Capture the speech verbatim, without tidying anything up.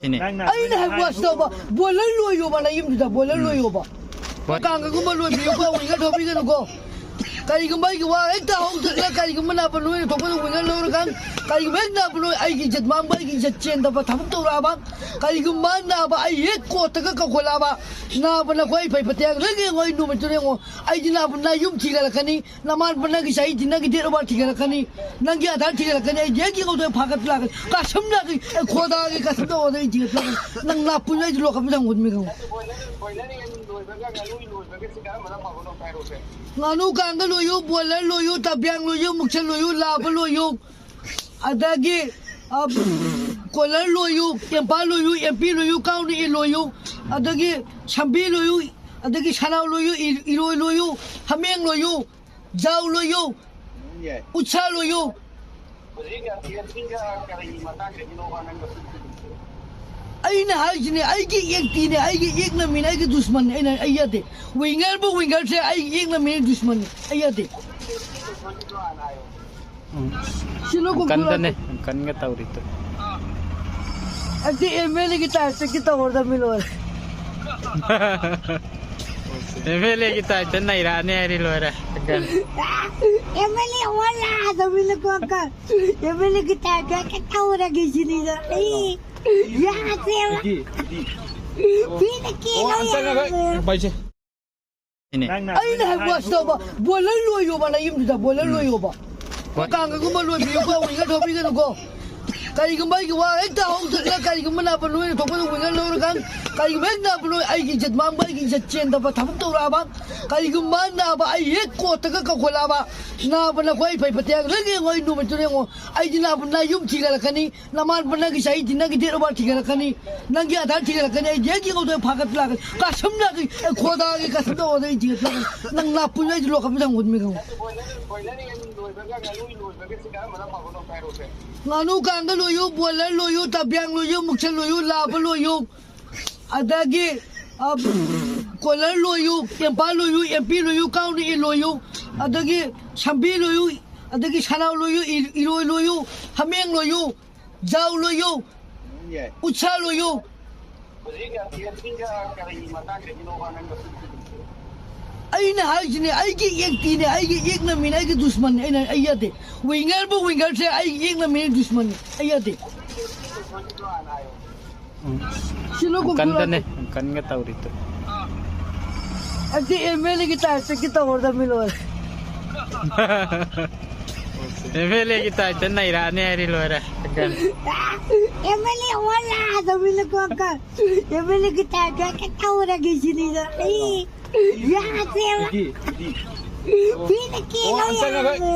ꯁꯤꯅꯤ꯫ ꯑꯩꯅ ꯍꯥꯏꯕ ꯋꯥꯁꯤ ꯇꯧꯕ, ꯕꯣꯏꯂꯔ ꯂꯣꯏꯌꯣꯕ ꯅꯌꯨꯝꯗꯨꯗ, ꯕꯣꯏꯂꯔ ꯂꯣꯏꯌꯣꯕ꯫ ꯍꯣꯏ꯫ ꯀꯥꯡꯒꯒꯨꯝꯕ ꯂꯣꯏꯕꯤꯌꯨꯀꯣ, ꯋꯤꯡꯒꯔ ꯊꯧꯕꯤꯒꯅꯨꯀꯣ꯫ ꯀꯔꯤꯒꯨꯝꯕ ꯑꯩꯒꯤ ꯋꯥ ꯍꯦꯛ ꯇꯥꯍꯧꯗꯅ, ꯀꯔꯤꯒꯨꯝꯕ ꯅꯥꯕ ꯅꯣꯏꯅ ꯊꯣꯛꯄꯗ ꯋꯤꯡꯒꯔ ꯂꯧꯔꯀꯥꯟ, ꯀꯔꯤꯒꯨꯝꯕ ꯍꯦꯛ ꯅꯥꯕ ꯅꯣꯏ ꯑꯩꯒꯤ ꯏꯖꯠ ꯃꯥꯡꯕ, ꯑꯩꯒꯤ ꯏꯖꯠ ꯆꯦꯟꯗꯕ ꯊꯕꯛ ꯇꯧꯔꯛꯑꯕ, ꯀꯔꯤꯒꯨꯝꯕ ꯅꯥꯕ ꯑꯩ ꯍꯦꯛ ꯀꯣꯔꯠꯇꯒ ꯀꯧꯈꯠꯂꯛꯑꯕ, ꯅꯥꯕ ꯅꯈꯣꯏ ꯑꯩ ꯐꯩ ꯐꯠꯇꯦ ꯍꯥꯏꯔꯒ ꯌꯦꯡꯉꯣ, ꯑꯩ ꯅꯨꯃꯤꯠꯇꯨꯗ ꯌꯦꯡꯉꯣ, ꯑꯩꯗꯤ ꯅꯥꯕ ꯅꯌꯨꯝ ꯊꯤꯒꯠꯂꯛꯀꯅꯤ꯫ ꯅꯃꯥꯟ ꯅꯪꯒꯤ ꯆꯍꯤ ꯊꯤ-, ꯅꯪꯒꯤ date of birth ꯊꯤꯒꯠꯂꯛꯀꯅꯤ, ꯅꯪꯒꯤ ꯑꯙꯥꯔ ꯊꯤꯒꯠꯂꯛꯀꯅꯤ, ꯑꯩ ꯌꯦꯡꯒꯦ ꯉꯧꯗꯣꯏ ꯐꯥꯒꯠ ꯂꯥꯛꯀꯅꯤ, ꯀꯁꯝ ꯂꯥꯛꯀꯅꯤ, ꯑꯩ ꯈꯣꯗꯥꯒꯤ ꯀꯁꯝ ꯇꯧꯔꯗ ꯑꯩ ꯊꯤꯒꯠ ꯂꯥꯛꯀꯅꯤ, ꯅꯪ ꯅꯥꯄꯨꯟ ꯑꯩꯗꯤ ꯂꯣꯛꯀꯞ ꯊꯝꯒꯨꯟꯃꯤ ꯈꯪꯉꯨ꯫ ꯉꯥꯅꯨ ꯀꯥꯡꯒ ꯂꯣꯏꯌꯨ, ꯕꯣꯏꯂꯔ ꯂꯣꯏꯌꯨ, ꯇꯕ꯭ꯌꯥꯡ ꯂꯣꯏꯌꯨ, ꯃꯨꯛꯁꯟ ꯂꯣꯏꯌꯨ, ꯂꯥꯕ ꯂꯣꯏꯌꯨ, ꯑꯗꯒꯤ, ꯑ, ꯀꯣꯏꯂꯔ ꯂꯣꯏꯌꯨ, ꯇꯦꯝꯄꯥ ꯂꯣꯏꯌꯨ, ꯑꯦꯝꯄꯤ ꯂꯣꯏꯌꯨ, ꯀꯥꯎꯅ ꯏ ꯂꯣꯏꯌꯨ, ꯑꯗꯒꯤ ꯁꯝꯕꯤ ꯂꯣꯏꯌꯨ, ꯑꯗꯒꯤ ꯁꯅꯥꯎ ꯂꯣꯏꯌꯨ, ꯏ-, ꯏꯔꯣꯏ ꯂꯣꯏꯌꯨ, ꯍꯥꯃꯦꯡ ꯂꯣꯏꯌꯨ, ꯖꯥꯎ ꯂꯣꯏꯌꯨ, ꯎꯠꯁꯥ ꯂꯣꯏꯌꯨ꯫ ꯑꯩꯅ ꯍꯥꯏꯁꯤꯅꯦ, ꯑꯩꯒꯤ ꯌꯦꯛꯇꯤꯅꯦ, ꯑꯩꯒꯤ ꯌꯦꯛꯅꯃꯤꯅꯦ, ꯑꯩꯒꯤ ꯗꯨꯁꯃꯟꯅꯦ꯫ ꯑꯩꯅ, ꯑꯩ ꯌꯥꯗꯦ꯫ ꯋꯤꯡꯒꯔꯕꯨ ꯋꯤꯡꯒꯔꯁꯦ ꯑꯩꯒꯤ ꯌꯦꯛꯅꯃꯤꯅꯦ, ꯗꯨꯁꯃꯟꯅꯦ꯫ ꯑꯩ ꯌꯥꯗꯦ꯫ ꯎꯝ꯫ ꯁꯤꯂꯣ ꯀꯨꯀꯨꯔ꯫ ꯀꯟꯗꯅꯦ, ꯀꯟꯒ ꯇꯧꯔꯤꯗꯣ꯫ ꯑꯗꯤ ꯑꯦꯝ ꯑꯦꯜ ꯑꯦꯒꯤ ꯇꯥꯏꯞꯇꯒꯤ ꯇꯧꯔꯗꯕꯅꯤ ꯂꯣꯏꯔꯦ꯫ ꯑꯦꯝ ꯑꯦꯜ ꯑꯦꯒꯤ ꯇꯥꯏꯞꯇ ꯅꯩꯔꯛꯑꯅꯤ ꯍꯥꯏꯔꯤ ꯂꯣꯏꯔꯦ꯫ ꯑꯦꯝ ꯑꯦꯜ ꯑꯦ ꯑꯣꯜꯂꯛꯑꯗꯕꯅꯤ ꯀꯣ ꯑꯪꯀꯜ꯫ ꯑꯦꯝ ꯑꯦꯜ ꯑꯦꯒꯤ ꯇꯥꯏꯞꯇ ꯍꯦꯛꯇ ꯇꯧꯔꯒꯦ ꯁꯤꯅꯤꯗ꯫ ꯑꯩ ꯌꯥꯗꯦꯕ꯫ ꯃꯤꯅ ꯀꯦꯜꯂꯣ ꯌꯥꯗꯦꯕ꯫ ꯁꯤꯅꯤ꯫ ꯑꯩꯅ ꯍꯥꯏꯕ ꯋꯥꯁꯤ ꯇꯧꯕ, ꯕꯣꯏꯂꯔ ꯂꯣꯏꯌꯣꯕ ꯅꯌꯨꯝꯗꯨꯗ, ꯕꯣꯏꯂꯔ ꯂꯣꯏꯌꯣꯕ꯫ ꯍꯣꯏ꯫ ꯀꯥꯡꯒꯒꯨꯝꯕ ꯂꯣꯏꯕꯤꯌꯨꯀꯣ, ꯋꯤꯡꯒꯔ ꯊꯧꯕꯤꯒꯅꯨꯀꯣ꯫ ꯀꯔꯤꯒꯨꯝꯕ ꯑꯩꯒꯤ ꯋꯥ ꯍꯦꯛ ꯇꯥꯍꯧꯗꯅ, ꯀꯔꯤꯒꯨꯝꯕ ꯅꯥꯕ ꯅꯣꯏꯅ ꯊꯣꯛꯄꯗ ꯋꯤꯡꯒꯔ ꯂꯧꯔꯀꯥꯟ, ꯀꯔꯤꯒꯨꯝꯕ ꯍꯦꯛ ꯅꯥꯕ ꯅꯣꯏ ꯑꯩꯒꯤ ꯏꯖꯠ ꯃꯥꯡꯕ, ꯑꯩꯒꯤ ꯏꯖꯠ ꯆꯦꯟꯗꯕ ꯊꯕꯛ ꯇꯧꯔꯛꯑꯕ, ꯀꯔꯤꯒꯨꯝꯕ ꯅꯥꯕ ꯑꯩ ꯍꯦꯛ ꯀꯣꯔꯠꯇꯒ ꯀꯧꯈꯠꯂꯛꯑꯕ, ꯅꯥꯕ ꯅꯈꯣꯏ ꯑꯩ ꯐꯩ ꯐꯠꯇꯦ ꯍꯥꯏꯔꯒ ꯂꯣꯏꯅ ꯌꯦꯡꯉꯣ, ꯑꯩ ꯅꯨꯃꯤꯠꯇꯨꯗ ꯌꯦꯡꯉꯣ, ꯑꯩꯗꯤ ꯅꯥꯕ ꯅꯌꯨꯝ ꯊꯤꯒꯠꯂꯛꯀꯅꯤ, ꯅꯃꯥꯟ ꯅꯪꯒꯤ ꯆꯍꯤ ꯊꯤ-, ꯅꯪꯒꯤ date of birth ꯊꯤꯒꯠꯂꯛꯀꯅꯤ, ꯅꯪꯒꯤ ꯑꯙꯥꯔ ꯊꯤꯒꯠꯂꯛꯀꯅꯤ, ꯑꯩ ꯌꯦꯡꯒꯦ ꯉꯧꯗꯣꯏ ꯐꯥꯒꯠ ꯂꯥꯛꯀꯅꯤ, ꯀꯁꯝ ꯂꯥꯛꯀꯅꯤ, ꯑꯩ ꯈꯣꯗꯥꯒꯤ ꯀꯁꯝ ꯇꯧꯔꯗ ꯑꯩ ꯊꯤꯒꯠꯂꯛꯀꯅꯤ, ꯅꯪ ꯅꯥꯄꯨꯟ ꯑꯩꯗꯤ ꯂꯣꯛꯀꯞ ꯊꯝꯒꯨꯟꯃꯤ ꯈꯪꯉꯨ꯫ ꯉꯥꯅꯨ ꯀꯥꯡꯒ ꯂꯣꯏꯌꯨ, ꯕꯣꯏꯂꯔ ꯂꯣꯏꯌꯨ, ꯇꯕ꯭ꯌꯥꯡ ꯂꯣꯏꯌꯨ, ꯃꯨꯛꯁꯟ ꯂꯣꯏꯌꯨ, ꯂꯥꯕ ꯂꯣꯏꯌꯨ, ꯑꯗꯒꯤ, ꯑ, ꯀꯣꯏꯂꯔ ꯂꯣꯏꯌꯨ, ꯇꯦꯝꯄꯥ ꯂꯣꯏꯌꯨ, ꯑꯦꯝꯄꯤ ꯂꯣꯏꯌꯨ, ꯀꯥꯎꯅ ꯏ ꯂꯣꯏꯌꯨ, ꯑꯗꯒꯤ ꯁꯝꯕꯤ ꯂꯣꯏꯌꯨ, ꯑꯗꯒꯤ ꯁꯅꯥꯎ ꯂꯣꯏꯌꯨ, ꯏ-, ꯏꯔꯣꯏ ꯂꯣꯏꯌꯨ, ꯍꯥꯃꯦꯡ ꯂꯣꯏꯌꯨ, ꯖꯥꯎ ꯂꯣꯏꯌꯨ, ꯎꯠꯁꯥ ꯂꯣꯏꯌꯨ꯫ ꯍꯧꯖꯤꯛ ꯑꯦꯝ ꯄꯤꯒ ꯀꯔꯤꯒꯤ ꯃꯇꯥꯡꯗꯒꯤꯅꯣꯕ ꯅꯪ ꯉꯁꯤ? ꯑꯩꯅ ꯍꯥꯏꯁꯤꯅꯦ, ꯑꯩꯒꯤ ꯑꯦꯛꯇꯤꯅꯦ, ꯑꯩꯒꯤ ꯑꯦꯛꯅꯃꯤꯅꯦ, ꯑꯩꯒꯤ ꯗꯨꯁꯃꯟꯅꯦ꯫ ꯑꯩꯅ, ꯑꯩ ꯌꯥꯗꯦ꯫ ꯋꯤꯡꯒꯔꯕꯨ ꯋꯤꯡꯒꯔꯁꯦ ꯑꯩꯒꯤ ꯑꯦꯛꯅꯃꯤꯅꯦ, ꯗꯨꯁꯃꯟꯅꯦ꯫ ꯑꯩ ꯌꯥꯗꯦ꯫ ꯁꯤꯂꯣ ꯀꯣꯛ ꯀꯟꯗꯅꯦ꯫ ꯀꯟꯒ ꯇꯧꯔꯤꯗꯣ꯫ ꯑꯗꯤ ꯑꯦꯝ ꯑꯦꯜ ꯑꯦꯒꯤ ꯇꯥꯏꯞꯇ ꯀꯤ ꯇꯧꯔꯗꯕꯅꯤ ꯂꯣꯏꯔꯦ꯫ ꯑꯦꯝ ꯑꯦꯜ ꯑꯦꯒꯤ ꯇꯥꯏꯞꯇ ꯅꯩꯔꯛꯑꯅꯤ ꯍꯥꯏꯔꯤ ꯂꯣꯏꯔꯦ꯫ ꯑꯦꯝ ꯑꯦꯜ ꯑꯦ ꯑꯣꯜꯂꯛꯑꯗꯕꯅꯤ ꯀꯣꯛꯀ꯫ ꯑꯦꯝ ꯑꯦꯜ ꯑꯦꯒꯤ ꯇꯥꯏꯞꯇ ꯍꯦꯛꯇ ꯇꯧꯔꯒꯦ ꯁꯤꯅꯤꯗ꯫ ꯑꯩ ꯌꯥꯗꯦꯕ꯫ ꯃꯤꯅ ꯀꯦꯅꯣ ꯌꯥꯗꯦ꯫